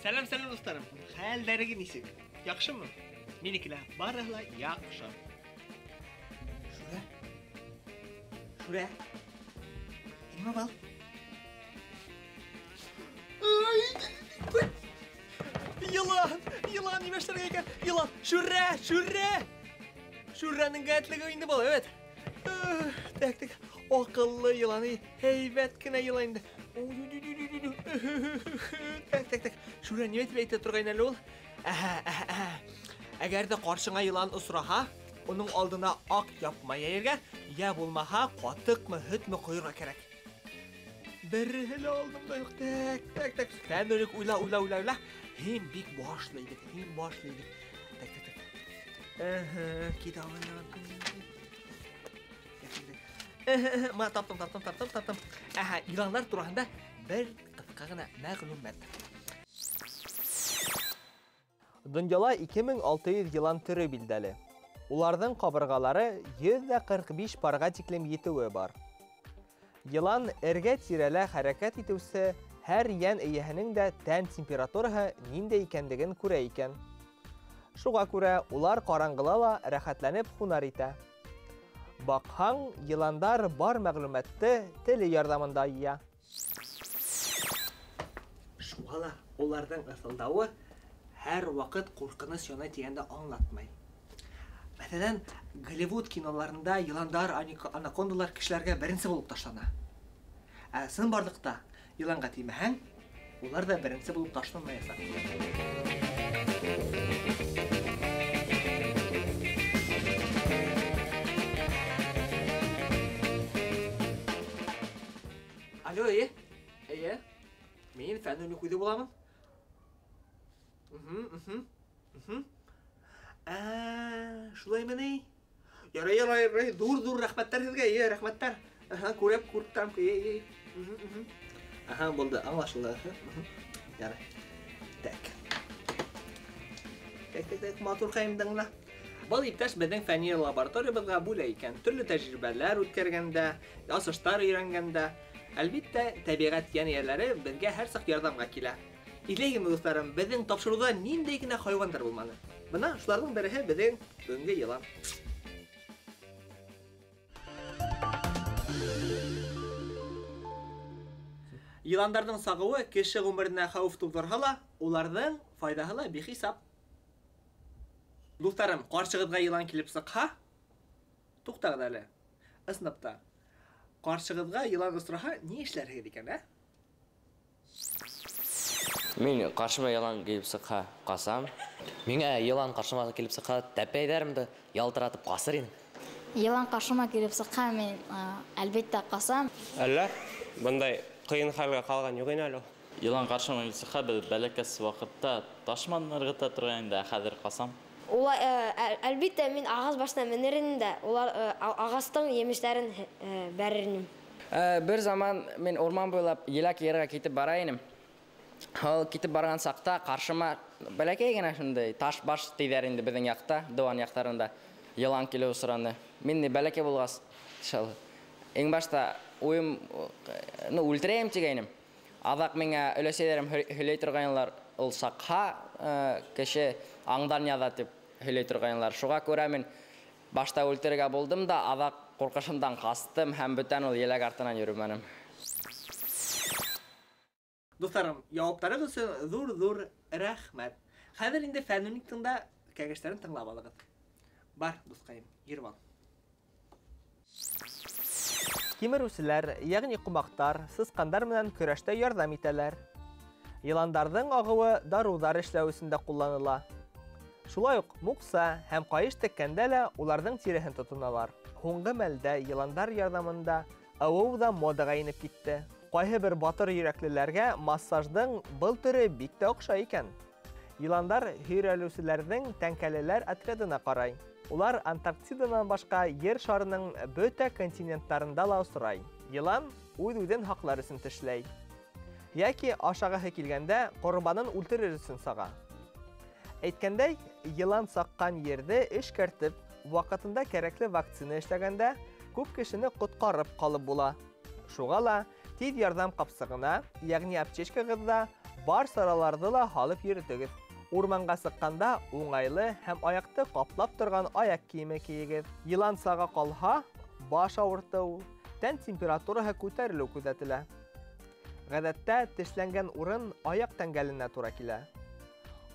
Сәләм, сәләм, дуҫтарым. Хәлдәрегеҙ нисек? Яҡшымы? Минеке лә барыһы ла яҡшы. Шүрә. Шүрә. Нимә был? Йылан! Йылан, нимә эшләргә икән? Йылан! Шүрә! Шүрә! Шүрәнең ғәтлеге инде был, әйбәт. Так, так. Аҡыллы йылан, һәйбәт кенә йылан инде. Так, так, так. Шүрә нимә тип әйтә торғайны әле ул? Әһә, әһә, әһә. Әгәр ҙә ҡаршыңа йылан осраһа, уның алдына аҡ япма йәйергә, йә булмаһа, ҡатыҡмы, һөтмө ҡойорға кәрәк. Береһе лә алдымда юҡ. Так, так, так. Фәнүрик, уйла, уйла, уйла, уйла. Һин бик башлы егет, һин башлы егет. Так, так, так. Әһә, кит алайым. Әһә, мына таптым, таптым, таптым, таптым. Әһә, йыландар тураһында бер ҡыҫҡа ғына мәғлүмәт. Донъяла 2600 йылан төрө билдәле. Уларҙың ҡабырғалары 145 парға тиклем етеүе бар. Йылан эргә-тирәлә хәрәкәт итеүсе һәр йән эйәһенең дә тән температураһы ниндәй икәнлеген күрә икән. Шуға күрә улар ҡараңғыла ла рәхәтләнеп һунар итә. Баҡһаң, йыландар бар мәғлүмәтте теле ярҙамында йыя. Шуға ла уларҙың ыҫылдауы һәр ваҡыт ҡурҡыныс янай тигәнде аңлатмай. Мәҫәлән, Голливуд киноларында йыландар, анакондалар кешеләргә беренсе булып ташлана. Ә сынбарлыҡта йыланға теймәһәң, улар ҙа беренсе булып ташланмаясаҡ. Алло, эйе? Эйе. Мин Фәнүрнең үҙе буламын. Шулаймы ни? Ярай, ярай, ярай. Ҙур, ҙур рәхмәттәр һеҙгә, эйе, рәхмәттәр. Аһа, күреп, күреп торам, эйе, эйе. Аһа, булды, аңлашылды. Ярай. Так. Так, так, так, матурҡайым, тыңла. Был иптәш беҙҙең фәнни лабораториябыҙға бүлә икән. Төрлө тәжрибәләр үткәргәндә, асыштар өйрәнгәндә, әлбиттә, тәбиғәт йән эйәләре беҙгә һәр саҡ ярҙамға килә. Иҙләйһегеҙме, дуҫтарым, беҙҙең тапшырыуҙа ниндәй генә хайуандар булманы. Бына шуларҙың береһе беҙҙең бөгөнгө йылан. Йыландарҙың сағыуы кеше ғүмеренә хәүеф тыуҙырһа ла, уларҙың файҙаһы ла бихисап. Дуҫтарым, ҡаршығыҙға йылан килеп сыҡһа, туҡтағыҙ әле. Ысынлап та, ҡаршығыҙға йылан осраһа, ни эшләрһегеҙ икән, ә? Мин ҡаршыма йылан килеп сыҡһа, ҡасам. Миңә йылан ҡаршыма килеп сыҡһа, тәпәйҙәрем дә ялтыратып ҡасыр инем. Йылан ҡаршыма килеп сыҡһа, мин, әлбиттә, ҡасам. Әллә, бындай ҡыйын хәлгә ҡалған юҡ ине әле. Йылан ҡаршыма килеп сыҡһа, беҙ бәләкәс ваҡытта ташман ырғыта торған инде, ә хәҙер ҡасам. Улай, әлбиттә, мин ағас башына менер инем дә, улар, ағастың емештәрен, бәрер инем. Бер заман мин урман буйлап еләк йыйырға китеп бара инем. Ул китеп барған саҡта ҡаршыма бәләкәй генә шундай таш баш тейҙәр инде беҙҙең яҡта, Дыуан яҡтарында йылан килеү осраны. Мин ни бәләкәй булғас, шул иң башта уйым, ну, үлтерәйем тигәйнем. Аҙаҡ миңә өләсәйҙәрем һөйләй торғайнылар, ул саҡһа, кеше аңдан яҙа тип һөйләй торғайнылар. Шуға күрә мин башта үлтерергә булдым да, аҙаҡ ҡурҡышымдан ҡастым һәм бүтән ул еләк артынан йөрөмәнем. Дуҫтарым, яуаптарығыҙ өсөн ҙур-ҙур рәхмәт. Хәҙер инде Фәнүниктең дә кәңәштәрен тыңлап алығыҙ. Бар, дуҫҡайым, йөрөп ал. Кимереүселәр, йәғни ҡомаҡтар, сысҡандар менән көрәштә ярҙам итәләр. Йыландарҙың ағыуы дарыуҙар эшләү өсөн дә ҡулланыла. Шулай уҡ муҡса һәм ҡайыш теккәндә лә уларҙың тиреһен тотоналар. Һуңғы мәлдә йыландар ярҙамында ыуыу ҙа модаға инеп китте. Ҡайһы бер батыр йөрәклеләргә массаждың был төрө бик тә оҡшай икән. Йыландар һөйрәлеүселәрҙең тәңкәлеләр отрядына ҡарай. Улар Антарктиданан башҡа ер шарының бөтә континенттарында ла осрай. Йылан үҙ-үҙен һаҡлар өсөн тешләй. Йәки ашағыһы килгәндә ҡорбанын үлтерер өсөн саға. Әйткәндәй, йылан саҡҡан ерҙе эшкәртеп, ваҡытында кәрәкле вакцина эшләгәндә күп кешене ҡотҡарып ҡалып була. Шуға ла тиҙ ярҙам ҡапсығына, йәғни аптечкағыҙҙа бар сараларҙы ла һалып йөрөтөгөҙ. Урманға сыҡҡанда уңайлы һәм аяҡты ҡаплап торған аяҡ кейеме кейегеҙ. Йылан саға ҡалһа, баш ауыртыу, тән температураһы күтәрелеү күҙәтелә. Ғәҙәттә тешләнгән урын аяҡ тәңгәленә тура килә.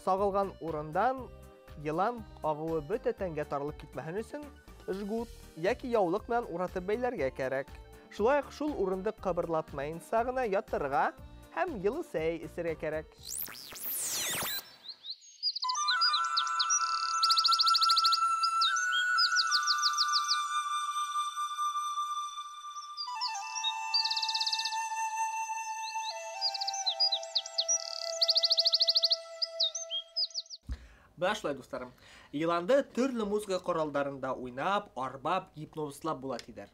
Сағылған урындан йылан ағыуы бөтә тәнгә таралып китмәһен өсөн жгут йәки яулыҡ менән уратып бәйләргә кәрәк. Шулай уҡ шул урынды ҡыбырлатмайынса ғына ятырға һәм йылы сәй эсергә кәрәк. Бына шулай, дуҫтарым, йыланды төрлө музыка ҡоралдарында уйнап, арбап, гипнозлап була тиҙәр.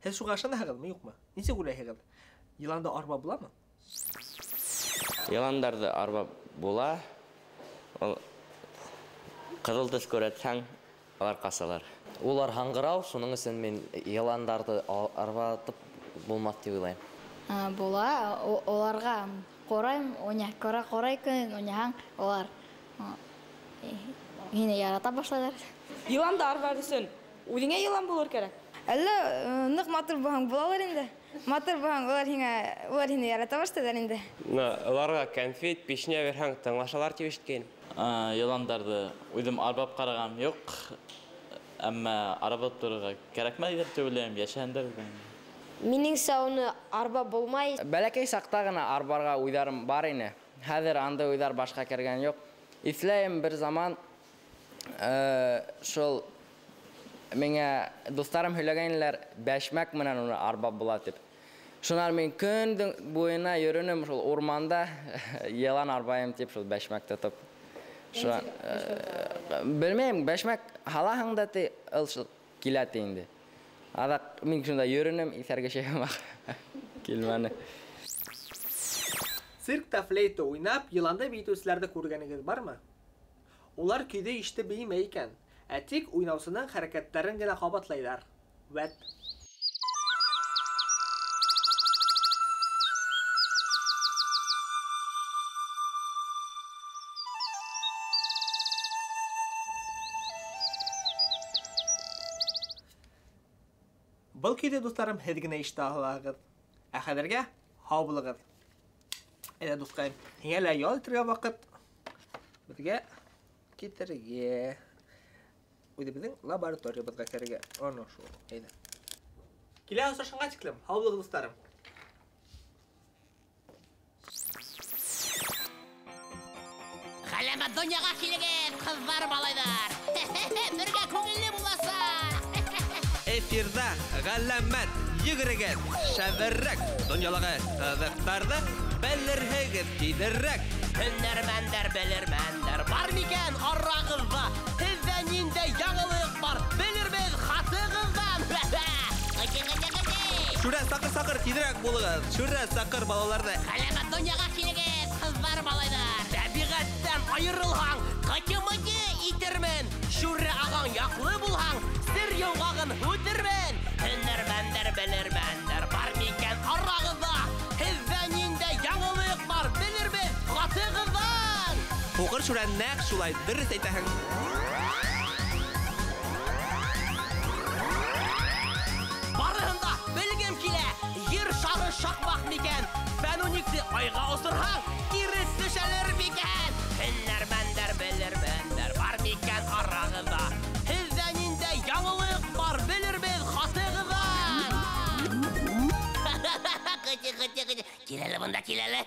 Һеҙ шуға ышанаһығыҙмы, юҡмы? Нисек уйлайһығыҙ? Йыланды арбап буламы? Йыландарҙы арбап була. Ул ҡыҙыл төҫ күрһәтһәң, улар ҡасалар. Улар һаңғырау, шуның өсөн мин йыландарҙы арбатып булмаҫ тип уйлайым. Була, уларға ҡорайым, ҡорай көнөн уйнаһаң, улар һине ярата башлайҙар. Йыланды арбар өсөн үҙеңә йылан булыр кәрәк. Әллә ныҡ матур булһаң булалар инде. Матур булһаң, улар һине ярата башлайҙар инде. Уларға конфет, печенье бирһәң, тыңлашалар тип ишеткәйнем. Йыландарҙы үҙем арбап ҡарағаным юҡ, әммә арбап торорға кәрәкмәйҙер тип уйлайым, йәшәһендер. Минеңсә, уны арбап булмай. Бәләкәй саҡта ғына арбарға уйҙарым бар ине. Хәҙер андай уйҙар башҡа кергән юҡ. Иҫләйем, бер заман шул миңә дуҫтарым һөйләгәйнеләр, бәшмәк менән уны арбап була тип. Шунан мин көндөң буйына йөрөнөм шул урманда, йылан арбайым тип шул бәшмәк тотоп. Шунан белмәйем, бәшмәк һалаһың да ти, ул шул килә ти инде. Аҙаҡ мин шунда йөрөнөм, иҫәргә шәйһәм килмәне. Циркта флейта уйнап, йыланды бейетеүселәрҙе күргәнегеҙ бармы? Улар көйҙө ишетеп бейемәй икән, ә тик уйнаусының хәрәкәттәрен генә ҡабатлайҙар. Вәт. Был көйҙө, дуҫтарым, һеҙ генә ишетә алаһығыҙ. Ә хәҙергә һау булығыҙ. Әйҙә, дуҫҡайым, һиңә лә ял итергә ваҡыт. Беҙгә китергә. Үҙебеҙҙең лабораториябыҙға керергә. Ана шул, әйҙә. Килә осрашҡанға тиклем, һау булығыҙ, дуҫтарым. Ғәләмәт донъяға килегеҙ, ҡыҙҙар, малайҙар. Бергә күңелле буласаҡ. Эфирҙа ғәләмәт, йүгерегеҙ, шәберәк, донъялағы ҡыҙыҡтарҙы белерһегеҙ тиҙерәк. Һөнәрмәндәр, белермәндәр бар микән арағыҙҙа? Һеҙҙә ниндәй яңылыҡ бар? Белербеҙ хатығыҙҙан. Шүрә, саҡыр, саҡыр, тиҙерәк булығыҙ. Шүрә, саҡыр балаларҙы. Ғәләмәт донъяға килегеҙ, ҡыҙҙар, малайҙар. Тәбиғәттән айырылһаң, ҡытымыты итермен. Шүрә ағаң яҡлы булһаң, сер йомғағын үтермен. Һөнәрмәндәр, белермәндәр бар микән арағыҙҙа? Һеҙҙә ниндәй яңылыҡ бар? Белербеҙ хатығыҙҙан. Һуҡыр шүрә нәҡ шулай дөрөҫ әйтәһең. Барыһын да белгем килә. Ер шары шаҡмаҡ микән? Фән-уникте айға осорһаң, кире төшәлер микән? Һөнәрмәндәр, белермәндәр бар микән арағыҙҙа? Һеҙҙә ниндәй яңылыҡ бар? Белербеҙ хатығыҙҙан. Кил әле бында, кил әле.